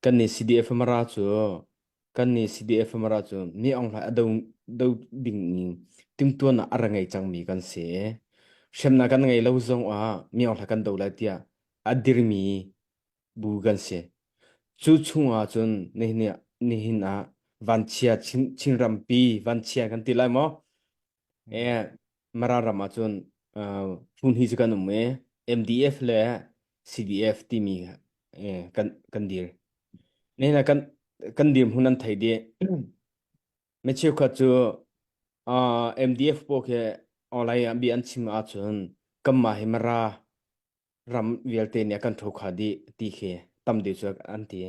Kan nih CDF Mara cu kan nih CDF Mara cu mi Aung Hlaing a do do ding in timtuan ah a ra ngei cangmi kan si. Hremnak kan ngei lo zong ah mi Aung Hlaing kan do lai tiah a dirmi bu kan si. Cu chung ah cun nihin ah nihin ah vanchia Chin Chinrampi vanchia kan ti lai maw? Eh, Mara ram ah cun uh, phun hi cu kan um i MDF le CDF timi eh, kan kan dir. Nihin ah kan kan dirhmun an thei dih. Mi cheukhat cu uh, MDF pawl khi online ah bia an chim ahcun kanmah hi Mara ram vialte nih a kan ṭhokha dih ti khi tam deuh cu an ti.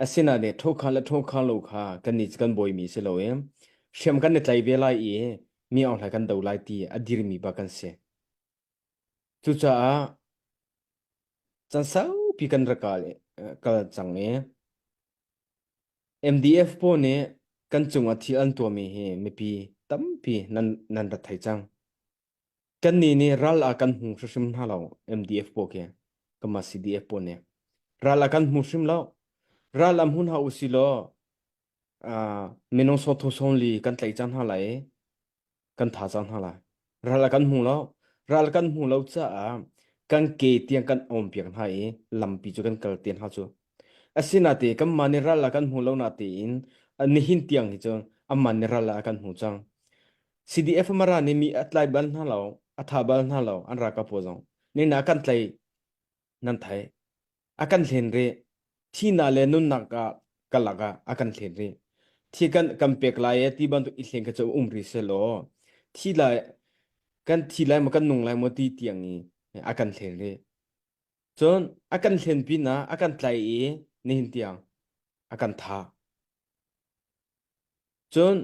Asinain ṭhokha le ṭhokha lo kha kannih cu kan bawimi si lo i hriam kan i tlai ve lai i mi Aung Hlaing kan do lai ti a dirmi bak kan si. Cucaah can saupi kan rak kal, kal cang i MDF pawl nih kan cungah thil an tuahmi hi mipi tampi nan, nan rak thei cang. Kannih nih ral ah kan hmu hrimhrim hna lo MDF pawl khi kanmah CDF pawl nih ral ah kan hmu hrim lo ral ah hmu hna usih law uh, minung sawthu sawmli kan tlaih cang hna lai i kan tha cang hna lai ral ah kan hmu lo ral kan hmu lo caah kan ke tiang kan awm piak hna i lampi cu kan kal te hna cu asinate kanmah nih ral ah kan hmu lo na tein nihin tiang hi cu amah nih ral ah kan hmu cang CDF Mara nih mi a tlai bal hna lo, a tha bal hna lo, an ralkap pawl zong. Nina kan tlai nan thai. A kan hlen rih. Thihnak le nunnak ah kalak ah a kan hlen rih. Thi kan kan pek lai e ti bantuk i hlen kha cu um rih selaw thi lai kan thi lai maw kan nung lai maw ti tiang i a kan hlen rih. Cun a kan hlen pinah a kan tlai i nihin tiang a kan thah. Cun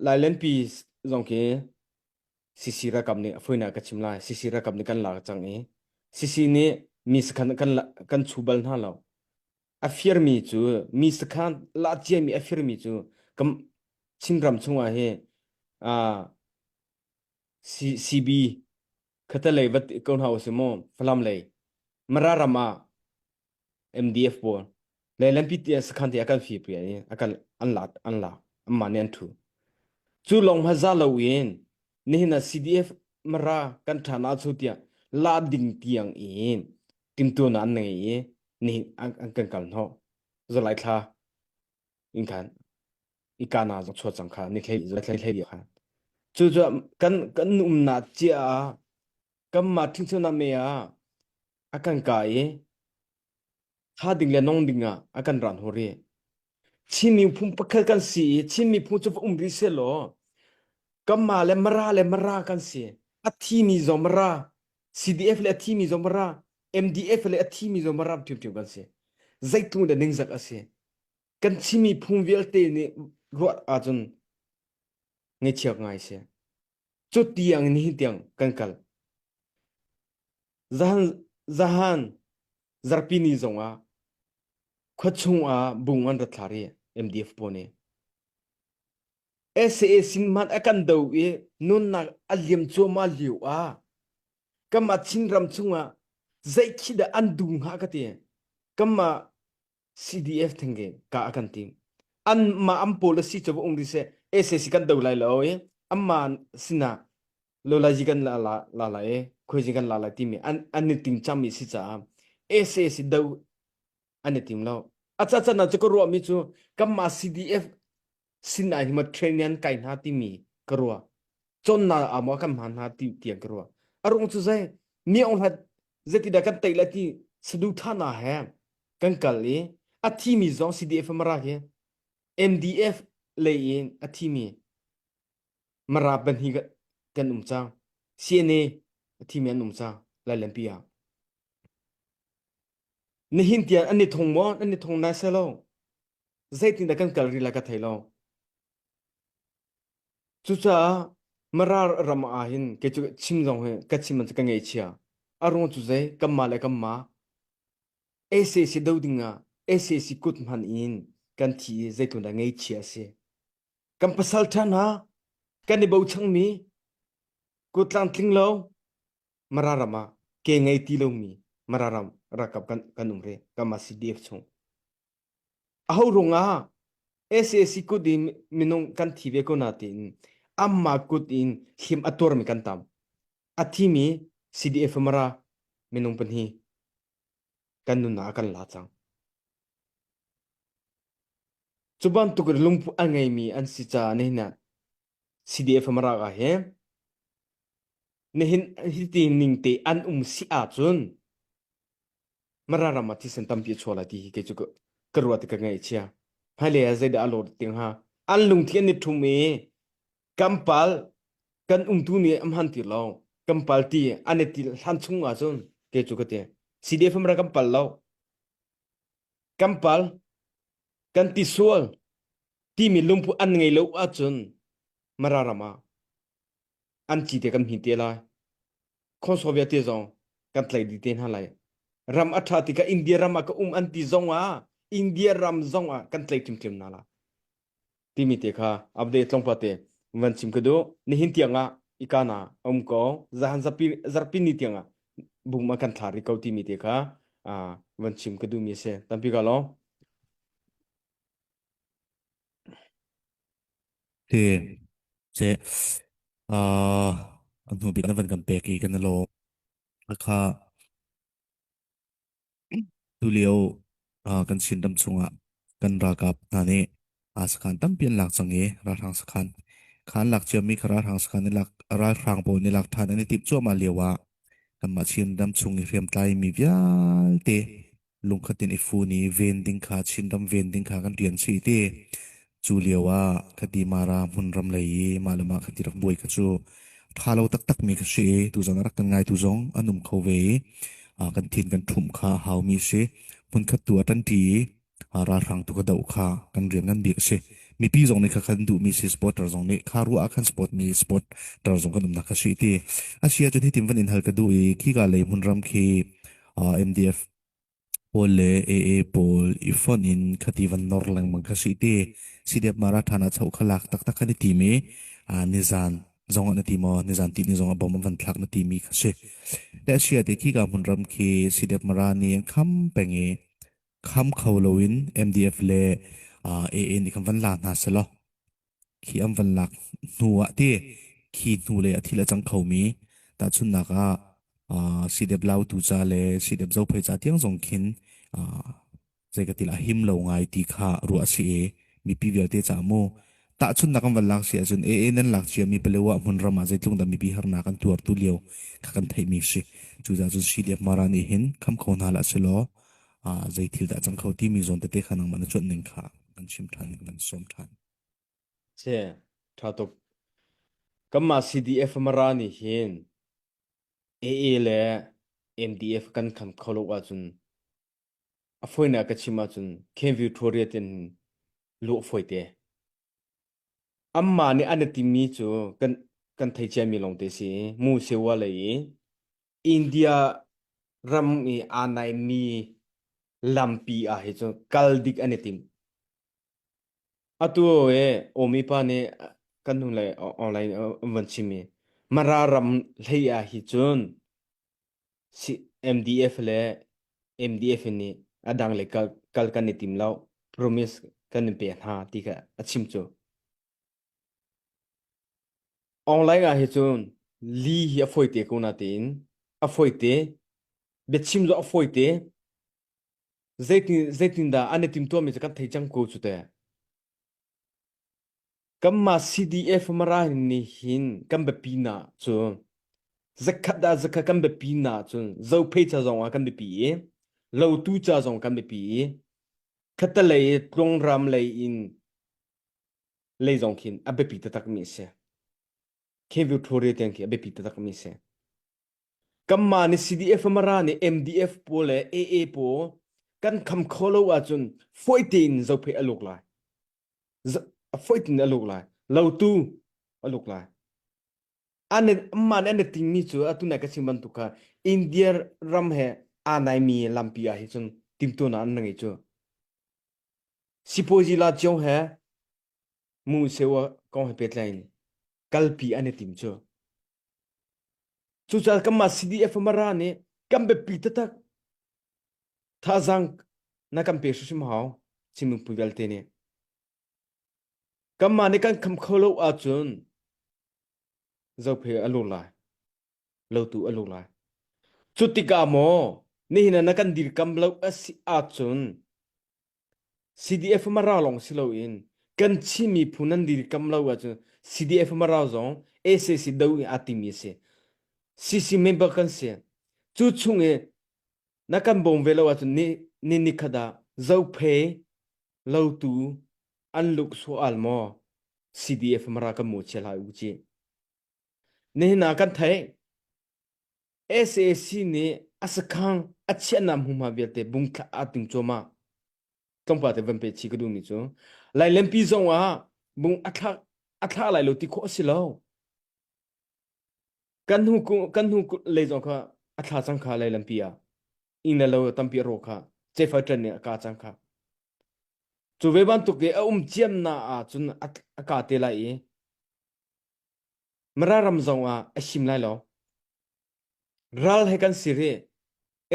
Lailenpi zong khi CC ralkap nih a fawinak ka chim lai. CC ralkap nih kan lak cang i CC nih mi sakhan kan kan chu bal hna lo. A firmi cu mi sakhan la ciami a firmi cu kam Chinram chungah hi uh, CB khatalei vat ko hna usih mu Falam lei Mara ram ah MDF pawl lehlampi ti sakhan te a kan fir piak i a kan an la an la anmah nih an thu cu lawng hmanh za lo in nihin ah CDF Mara kan ṭha na chu tiah la ding tiang in timtuahnak an ngei i nihin an, an kan kal hnawh July thla in khan i kana zong chuah cang kha ni thlei thlei thlei kha cu cu kan kan umnak cia ah kanmah ṭhingcheunak me ah a kan ka i tha ding le nong ding ah a kan ran hur i Chin miphun pakhat kan si i Chin miphun cu va um rih sehlaw kanmah le Mara le Mara kan si a thimi zong Mara CDF le a thimi zong Mara MDF le a thimi zong Mara ṭhiamṭhiam kan si zeitlung le ningzak a si kan Chin miphun vialte nih ruah ahcun ngaihchia ngai si cu tiang nihin tiang kan kal Zahan, zahan zarpi ni zongah khuachung ah bung an rat thlar i MDF pawl nih SAA sin hmanh a kan do i nunnak a liam cuahmah lio ah kanmah Chinram chungah zei khi dah an duh hnga ka ti. Kanmah CDF theng ke ka a kan tim. An mah an pawl a si cu va um rih seh SAC kan do lai lo i anmah sinah lolazi kan la la la lai i khuaizing kan la lai timi an an i ting cangmi si caah SAC do an i tim lo. A ca can ah cu ka ruahmi cu kanmah CDF sin ah hi maw training an kai hna timi ka ruah. Cawnnak ah maw kan hman hna ti tiang ka ruah. A ruang cu zei mi ong hlat zeitidah kan tei lai ti saduhthahnak he kan kal i a thimi zong CDF Mara hi MDF lei in a thimi Mara pahnih kan um cang. CNA a thimi an um cang Lailenpi ah. Nihin tiang an i thong maw? An i thong nai seh lo. Zeitindah kan kal rih lai ka thei lo. Cucaah Mara ram ah hin kei cu chim zong hi ka chim man cu ka ngaihchia. A ruang cu zei kanmah le kanmah SAC do ding ah SAC kut hman in kan thi i zeitluk dah ngaihchia a si. Kan pasal ṭha hna kan i bochanmi kut tlangtling lo Mara ram ah ke ngei ti lomi Mara ram. Ralkap kan kan um rih kanmah CDF chung. Aho ruangah SAC kut in minung kan thi ve ko na tiin amma kut in hlim a tuarmi kan tam. A thimi CDF Mara minung pahnih kan nunnak a kan la cang. Cu bantuk lungput a ngeimi an si caah nihin ah CDF Mara ah hi nihin hiti ning te an um si ahcun Mara ram ah thisen tampi a chuak lai ti hi kei cu ka ruat i ka ngaihchia. Hmailei ah zeidah a lawr ti hnga? An lungthin an i ṭhum i kan pal kan umtu nih a hman ti lo. Kan pal ti an i ti hlan chung ahcun kei cu ka ti. CDF Mara kan pal lo. Kan pal kan ti sual timi lungput an ngei lo ahcun Mara ram ah an ci te kan hmin te lai. Khawngsaw vialte zong kan tlaih dih te hna lai. Ram a ṭha tikah India ram ah ka um an ti zong ah India ram zong ah kan tlaih ṭhimṭhim hna lai. Timi te kha update tlawmpal te van chim ka duh. Nihin tiang ah ikana a um ko. Zahan zarpi, zarpi ni tiang ah bum a kan thla rih ko timi te kha uh, van chim ka duhmi a si. Tampi ka lawm. Ti che uh, an hnu bik na van kan pek i kan i lawm. Kha tulio uh, kan Chinram chungah kan ralkap hna nih uh, sakhan tampi an lak cang i ralhrang sakhan kha an lak ciami kha ralhrang sakhan i lak ralhrang pawl nih lak ṭhan an i timh cuahmah lio ah kanmah Chinram chung i hriamtlai mi vialte lungkhat in i fun i ven ding kha Chinram ven ding kha kan rian si ti cu lio ah khati Mara hmunram lei i mah le mah khati rak buai kha cu tha lo taktak mi kha si i tuzan a rak kan ngai tu zong an um kho ve i kan thin kan ṭhumh kha a hau mi si hmunkhat tu a ṭanṭi i ralhrang tu ka doh kha kan rian ngan bik a si mipi zong nih kha kan duhmi si supporter zong nih kha ruah ah khan support mi supporter zong kan umnak kha si ti a si ahcun hitin van in hal ka duh i khika lei hmunram khi MDF pawl le AA pawl i fonh in khati van nor lengmang kha si ti CDF Mara ṭhan ah choh kha lak taktak kan i tim i nizan zong ah na ti maw nizan ti ni zong ah bom an van thlak na timi kha si le a sia ti khi ka hmunram khi CDF Mara nih an kham peng i kham kho loin MDF le AA nih khan van la hna selaw khi an van lak hnu ah ti khi hnu le a thil a cang khomi tahchunhnak ah CDF Lautu ca le CDF Zophei ca tiang zong khin zei ka til a him lo ngai ti kha ruah a si i mipi vialte ca mu tahchunhnak an van lak si ahcun AA nan lak ciami Palewa hmunram ah zeitluk dah mipi harnak an tuar tu lio kha kan theihmi si cucaah cun CDF Mara nih hin kham kho hna hlah selaw zei thil dah cang kho timi zawn tete kha nangmah na cuanh ning kha kan chim ṭhan kan sawm ṭhan. Che, ṭha tuk. Kanmah CDF Mara nih hin AA le MDF kan kham kho lo ahcun a fawinak ka chim ahcun Kenview Victoria tin luh fawi te. Amma nih an i timmi cu kan kan thei ciami lawng te si. Mu sewa lei i India ram i aa naimi lampi ah hi cu kal dik an i tim. Atu e Omi pa nih kan hnu le online an van chim i Mara ram hlei ah hi cun MDF le MDF nih a dang le kal, kal kan i tim lo promise kan in pek hna ti kha a chim cu. Online ah hi cun li hi a fawi te ko na tiin a fawi te biachim cu a fawi te zeitin zeitin dah an i timtuahmi cu kan thei cang ko cu te. Kanmah CDF Mara nih hin kan biapi na cu zakhat dah zakhat kan biapi na cun Zophei ca zong ah kan biapi i Lotu ca zong kan biapi i khattelei tluangram lei in lei zong khin a biapi taktakmi a si. Khe Victoria tiang khi a biapi taktakmi a si. Kanmah nih CDF Mara nih MDF pawl le AA pawl kan kham kho lo ahcun fawi tein Zophei a luk lai. A fawi tein a luk lai. Lotu a luk lai. An amah nih an i tingmi cu atu nai ka chim bantuk kha India ram he aa naimi lampi ah hi cun timtuahnak an ngei cu. Sipuazi la cio he mu sewa kong he pehtlai in kalpi an i tim cu. Cucaah kanmah CDF Mara nih kan biapi taktak. Thazaang na kan pe hrimhrim hau Chin miphun vialte nih. Kanmah nih kan kham kho lo ahcun Zophei a lur lai. Lotu a lur lai. Cu tikah maw nihin ah na kan dirkam lo a si ahcun CDF Mara lawng si loin kan Chin miphun nan dirkam lo ahcun CDF Mara zong SAC do in aa timi a si. CC member kan si. Cu chung i na kan bawm ve lo ahcun ni ni nikhat ah Zophei lotu an luk sual maw CDF Mara kan mu chia lai u ci. Nihin ah kan theih SAC nih a sakhang a chiahnak hmunhma vialte bungthla aa ting cuahmah. Tlawmpal te van pe chih ka duhmi cu Lailenpi zong ah bung a thlak a thlah lai lo ti khawh a si lo. Kan hnu kan hnu lei zong kha a thla cang kha Lailenpi ah. Inn le lo tampi a rawh kha. Ceifai ṭan nih a ka cang kha. Cu ve bantuk i a um ciamnak ah cun a ka te lai i Mara ram zong ah a him lai lo. Ral he kan si rih.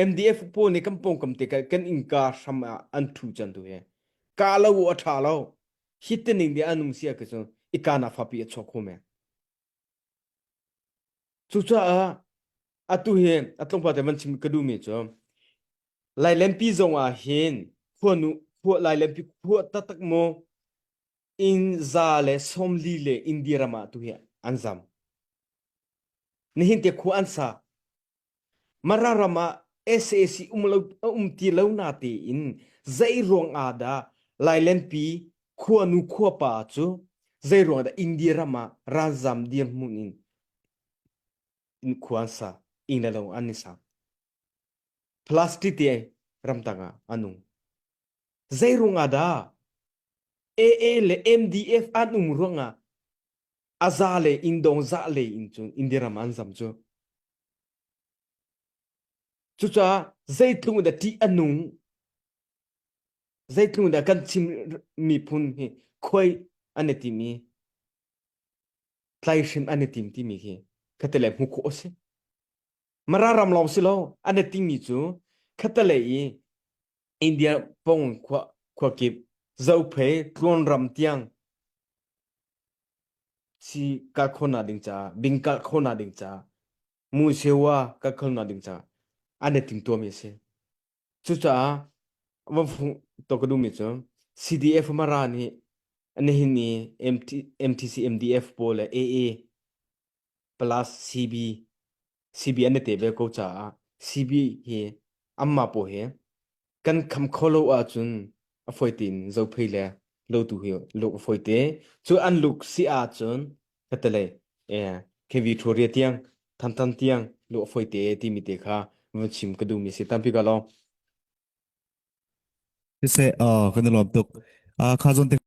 MDF pawl nih kan pawngkam te kan innka hram ah an ṭhu cang tu hi. Ka lo u a ṭha lo. Hi tining nih an um si ah cun ikana fapi a chuak kho men. Cucaah atu hi a tlawmpal te van chim ka duhmi cu Lailenpi zong ah hin khuanu khua Lailenpi khua taktak maw inn za le 40 le India ram ah tu hi an zam. Nihin te khua an sa. Mara ram ah SAC um lo um ti lo na tein zei ruang ah dah Lailenpi khuanu khuapa cu zei ruang dah India ram ah ralzam dirhmun in in khua an sa inn le lo an i sa. Plastic te ramtang ah an um. Zei ruang ah dah AA le MDF an um ruangah a za le indong za le in cun India ram an zam cu. Cucaah zeitluk dah ṭih a nung, zeitluk dah kan chim miphun hi khuai an i tim i tlaihrim an i tim timi khi khattelei hmuh khawh a si. Mara ram lawng si lo an i timi cu khattelei i India pong khua khuakip Zophei tluanram tiang si kal khawhnak ding caah bing kal khawhnak ding caah Musewa kal khawhnak ding caah an i timtuahmi a si. Cucaah van fung to ka duhmi cu CDF Mara nih nihin i MT, MTC MDF pawl le AA plus CB CB an i te ve ko caah CB hi anmah pawl hi kan kham kho lo ahcun a fawi tein Zophei le Lotu hi luk a fawi te. Cu an luk si ahcun khatalei eh KV Thuria tiang Thantan tiang luh a fawi te timi te kha van chim ka duhmi si tampi ka lawm. Siseh, uh, kan i lawm tuk. Uh, kha zawn te.